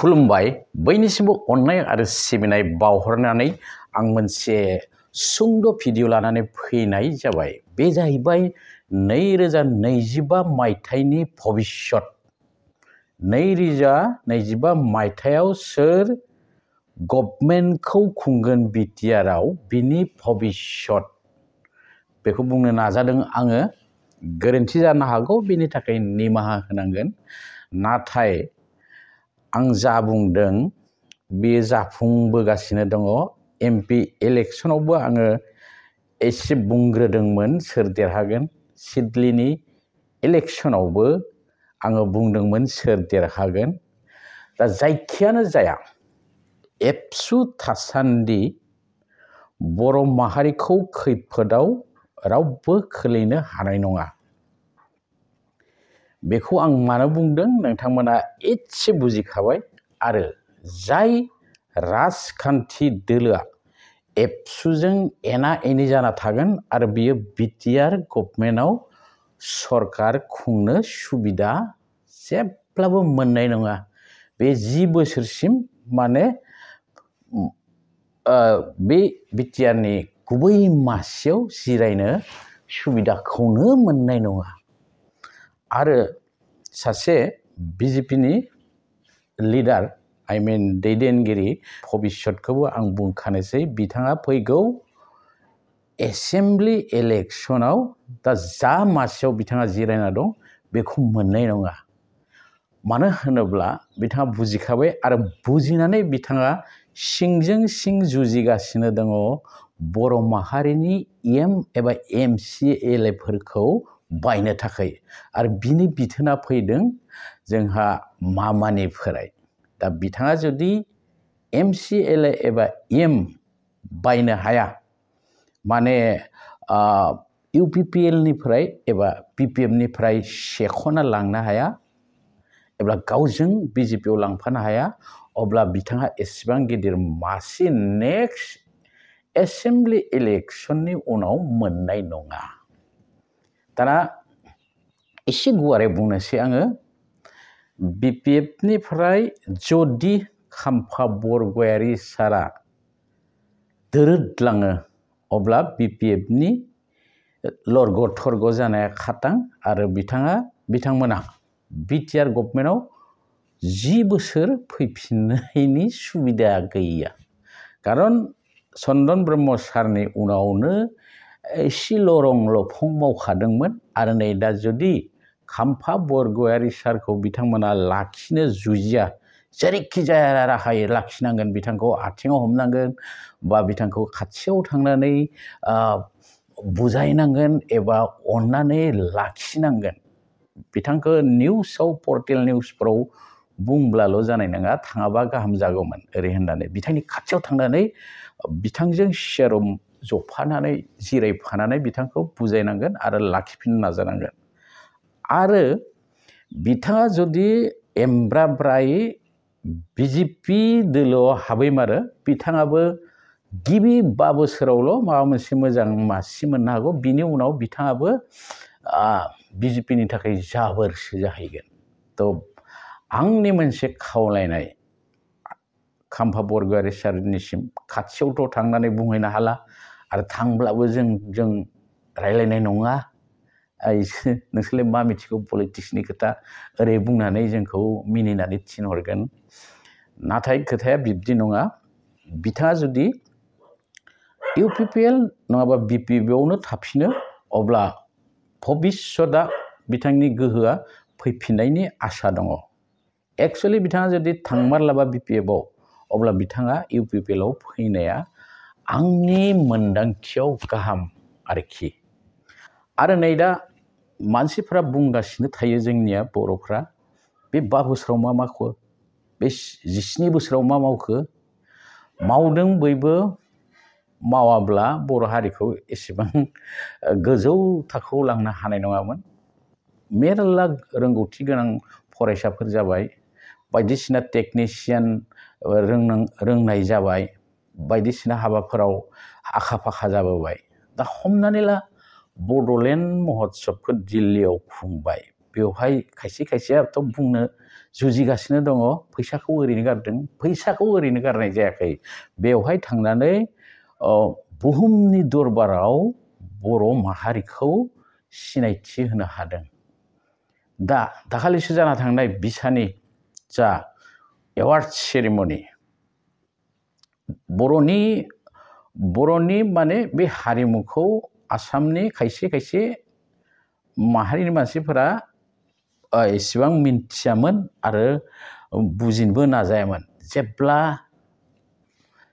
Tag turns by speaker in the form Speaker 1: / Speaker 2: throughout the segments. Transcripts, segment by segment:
Speaker 1: खुलुमबाय बयनिसिमबो अननाय आरो सिबिनाय बावहरनानै आं मोनसे सुंद' भिडिअ लानानै फैनाय जाबाय। बे जाहैबाय 2025 मायथाइनि भबिष्यत। 2025 मायथाइयाव सोर गभर्नमेन्टखौ खुंगोन बिटिआरआव बिनि भबिष्यत बेखौ बुंनो नाजादों आङो। गोरोन्थि जानो हागौ, बेनि थाखाय निमाहा होनांगोन। नाथाय आं जा बुंदों बेयो जाफुंबोगासिनो दङ। एमपि इलेक्सनावबो आङो एसे बुंग्रोदोंमोन सोर देरहागोन। सिडलीनि इलेक्सनावबो आङो बुंदोंमोन सोर देरहागोन। दा जायखियानो जाया, एबसु थासान्दि बर' माहारिखौ खैफोदाव रावबो खोलैनो हानाय नङा। बेखौ आं मानो बुंदों नोंथांमोना एसे बुजिखाबाय। आरो जाय राजखान्थि दोलोआ एबसुजों एना एनि जाना थागोन आरो बियो बिटिआर गभर्नमेन्टआव सरकार खुंनो सुबिदा जेब्लाबो मोननाय नङा। बे 10 बोसोरसिम माने बे बिटिआरनि गुबै मासियाव जिरायनो सुबिदाखौनो मोननाय नङा। आरो सासे बिजेपिनि लिडार दैदेनगिरि भबिष्यतखौबो आं बुंखानोसै। बिथाङा फैगौ एसेमब्लि इलेक्सनाव दा जा मासियाव बिथाङा जिरायना दं बेखौ मोननाय नङा। मानो होनोब्ला बिथाङा बुजिखाबाय आरो बुजिनानै बिथाङा सिंजों सिं जुजिगासिनो दङ बर' माहारिनि एम एबा एमसिएलएफोरखौ बायनो थाखाय। आरो बिनि बिथोना फैदों जोंहा मामानिफ्राय। दा बिथाङा जुदि एमसिएलए एबा एम बायनो हाया, माने इउपिपिएलनिफ्राय एबा पिपिएफनिफ्राय सेख'ना लांनो हाया, एबा गावजों बिजेपियाव लांफानो हाया, अब्ला बिथाङा एसेबां गिदिर मासि नेक्स्ट एसेमब्लि इलेक्सननि उनाव मोननाय नङा। दाना एसे गुवारै बुंनोसै आङो। बिपिएफनिफ्राय जुदि खाम्फा बरगयारी सारा दोरोदलाङो अब्ला बिपिएफनि लरग' थरग' जानाया खातां। आरो बिथांमोना बिटिआर गभर्नमेन्टआव 10 बोसोर फैफिननायनि सुबिदा गैया। खारन चन्दन ब्रह्म सारनि उनावनो एसे लरं लफं मावखादोंमोन। आरो नै दा जुदि खाम्फा बरगयारी सारखौ बिथांमोना लाखिनो जुजिया, जेरैखि जाया राहायै लाखिनांगोन, बिथांखौ आथिङाव हमनांगोन बा बिथांखौ खाथियाव थांनानै बुजायनांगोन एबा अननानै लाखिनांगोन। बिथांखौ निउसाव पर्टेल निउसफोराव बुंब्लाल' जानाय नङा, थाङाबा गाहाम जागौमोन ओरै होननानै बिथांनि खाथियाव थांनानै बिथांजों सेराव जफानानै जिरायफानानै बिथांखौ बुजायनांगोन आरो लाखिफिननो नाजानांगोन। आरो बिथाङा जुदि एमब्राब्रायै बिजेपि दोलोआव हाबैमारो, बिथाङाबो गिबि 5 बोसोरावल' माबा मोनसे मोजां मासि मोननो हागौ। बिनि उनाव बिथाङाबो बिजेपिनि थाखाय जाबोरसो जाहैगोन। थ' आंनि मोनसे खावलायनाय खाम्फा बरगयारी सारनिसिम, खाथियावथ' थांनानै बुंहैनो हाला आरो थांब्लाबो जों रायलायनाय नङा। नोंसोरलाय मा मिथिगौ पलिटिक्सनि खोथा, ओरै बुंनानै जोंखौ मिनिनानै थिनहरगोन। नाथाय खोथाया बिब्दि नङा। बिथाङा जुदि इउपिपिएल नङाबा बिपिएफआवनो थाफिनो अब्ला भबिष्यतआ बिथांनि गोहोआ फैफिननायनि आसा दङ। एक्सुवेलि बिथाङा जुदि थांमारलाबा बिपिएफआव, अब्ला बिथाङा इउपिपिएलआव फैनाया आंनि मोनदांथियाव गाहाम आरोखि। आरो नै दा मानसिफ्रा बुंगासिनो थायो जोंनिया बर'फ्रा, बे 5 बोसोराव मा मावखो, बे 17 बोसोराव मा मावखो। मावदों बयबो, मावाब्ला बर' हारिखौ एसेबां गोजौ थाखोआव लांनो हानाय नङामोन। मेरला रोंगौथि गोनां फरायसाफोर जाबाय, बायदिसिना टेकनिशियान रोंनाय जाबाय, बायदिसिना हाबाफोराव आखा फाखा जाबोबाय। दा हमनानै ला बड'लेण्ड महत्सबखौ दिल्लीयाव खुंबाय, बेवहाय खायसे खायसेयाथ' बुंनो जुजिगासिनो दङ फैसाखौ ओरैनो गारदों फैसाखौ ओरैनो गारनाय जायाखै बेवहाय थांनानै बुहुमनि दरबाराव बर' माहारिखौ सिनायथि होनो हादों दाखालिसो जाना थांनाय बिसानि जा एवार्ड सेरेमनि बर'नि माने बे हारिमुखौ आसामनि खायसे माहारिनि मानसिफोरा एसेबां मिन्थियामोन आरो बुजिनोबो नाजायामोन जेब्ला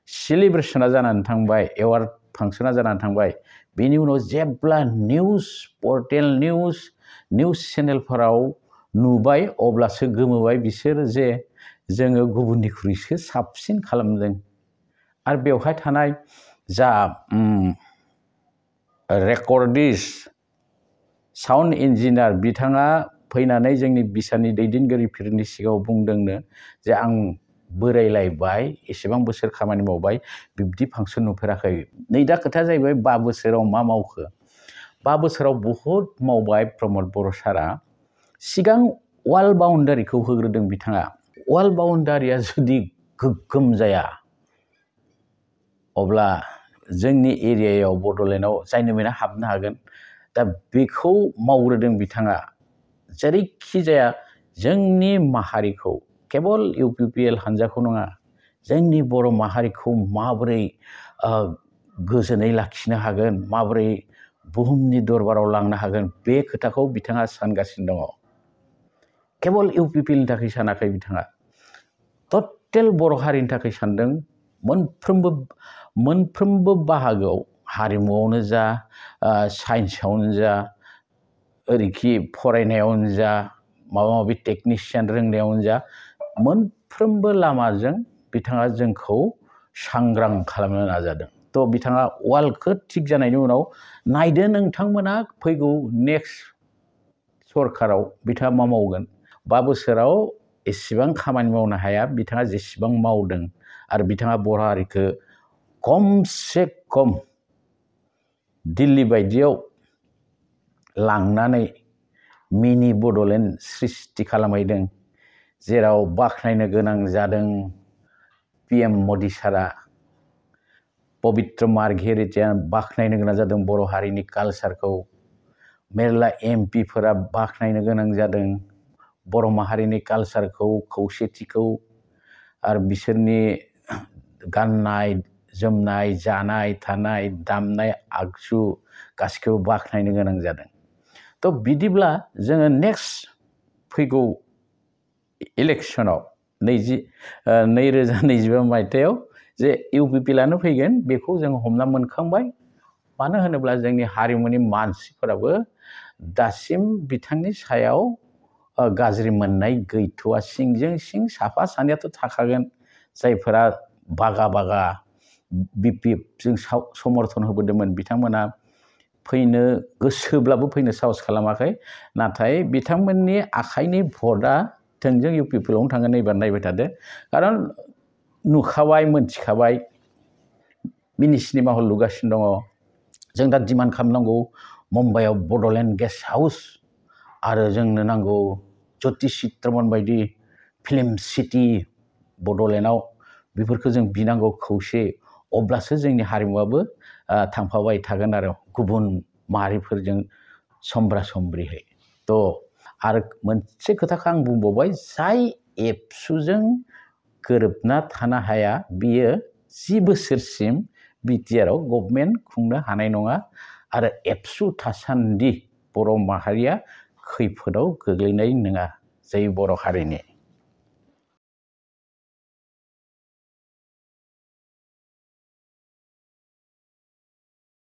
Speaker 1: सेलिब्रेसना जानानै थांबाय एवार्ड फांसना जानानै थांबाय बेनि उनाव जेब्ला निउस पर्टेल निउस चेनेलफोराव नुबाय अब्लासो गोमोबाय बिसोर जे जोङो गुबुननिख्रुइसो साबसिन खालामदों आरो बेवहाय थानाय जा रेकर्डिस्ट साउन्ड इन्जिनियार बिथाङा फैनानै जोंनि बिसानि दैदेनगिरिफोरनि सिगाङाव बुंदोंनो जे आं बोरायलायबाय एसेबां बोसोर खामानि मावबाय बिब्दि फांसन नुफेराखै नै दा खोथाया जाहैबाय 5 बोसोराव मा मावखो 5 बोसोराव बहुद मावबाय प्रमद बर' सारा सिगां वाल बाउन्डारिखौ होग्रोदों बिथाङा वाल बाउन्डारिया जुदि गोग्गोम जाया अब्ला जोंनि एरियायाव बड'लेण्डआव जायनो मेना हाबनो हागोन दा बेखौ मावग्रोदों बिथाङा जेरैखि जाया जोंनि माहारिखौ केवल इउपिपिएल हानजाखौ नङा जोंनि बर' माहारिखौ माबोरै गोजोनै लाखिनो हागोन माबोरै बुहुमनि दरबाराव लांनो हागोन बे खोथाखौ बिथाङा सानगासिनो दङ केवल इउपिपिएलनि थाखाय सानाखै बिथाङा टटेल बर' हारिनि थाखाय सानदों मोनफ्रोमबो बाहागोआव हारिमुआवनो जा साइन्सआवनो जा ओरैखि फरायनायावनो जा माबा माबि टेकनिशियान रोंनायावनो जा मोनफ्रोमबो लामाजों बिथाङा जोंखौ सांग्रां खालामनो नाजादों थ' बिथाङा वालखौ थिग जानायनि उनाव नायदो नोंथांमोना फैगौ नेक्स्ट सरकाराव बिथाङा मा मावगोन 5 बोसोराव एसेबां खामानि मावनो हाया बिथाङा जेसेबां मावदों आरो बिथाङा बर' हारिखौ खमसे खम दिल्ली बायदियाव लांनानै मिनि बड'लेण्ड सृष्टि खालामहैदों जेराव बाख्नायनो गोनां जादों PM मदि सारा पबित्र मार्घेरिटिया बाख्नायनो गोनां जादों बर' हारिनि कालचारखौ मेरला MPफोरा बाख्नायनो गोनां जादों बर' माहारिनि कालचारखौ खौसेथिखौ आरो बिसोरनि गाननाय जोमनाय जानाय थानाय दामनाय आगजु गासिखौबो बाख्नायनो गोनां जादों थ' बिदिब्ला जोङो नेक्स्ट फैगौ इलेक्सनाव 2025 मायथाइयाव जे इउपिपिएलआनो फैगोन बेखौ जों हमना मोनखांबाय मानो होनोब्ला जोंनि हारिमुनि मानसिफोराबो दासिम बिथांनि सायाव गाज्रि मोननाय गैथ'आ सिंजों सिं साफा सानैयाथ' थाखागोन जायफोरा बागा BPFजों समर्थन होबोदोंमोन बिथांमोना फैनो गोसोब्लाबो फैनो साहस खालामाखै नाथाय बिथांमोननि आखाइनि भटआ थोंजों इउपिपिएलआवनो थांगोन एबार नायबाय थादो खारन नुखाबाय मोनथिखाबाय मिनि सिनेमा हल लुगासिनो दङ जों दा डिमान्ड खालामनांगौ मुम्बाइआव बड'लेण्ड गेस्ट हाउस आरो जोंनो नांगौ ज्योतिष चित्रमन बायदि फिल्म सिटी बड'लेण्डआव बेफोरखौ जों बिनांगौ खौसे अब्लासो जोंनि हारिमुवाबो थांफाबाय थागोन आरो गुबुन माहारिफोरजों समब्रा समब्रिहै थ' आरो मोनसे खोथाखौ आं बुंबावबाय जाय एबसुजों गोरोबना थानो हाया बियो 10 बोसोरसिम बिटिआरआव गभर्नमेन्ट खुंनो हानाय नङा आरो एबसु थासान्दि बर' माहारिया खैफोदाव गोग्लैनाय नङा जै बर' हारिनि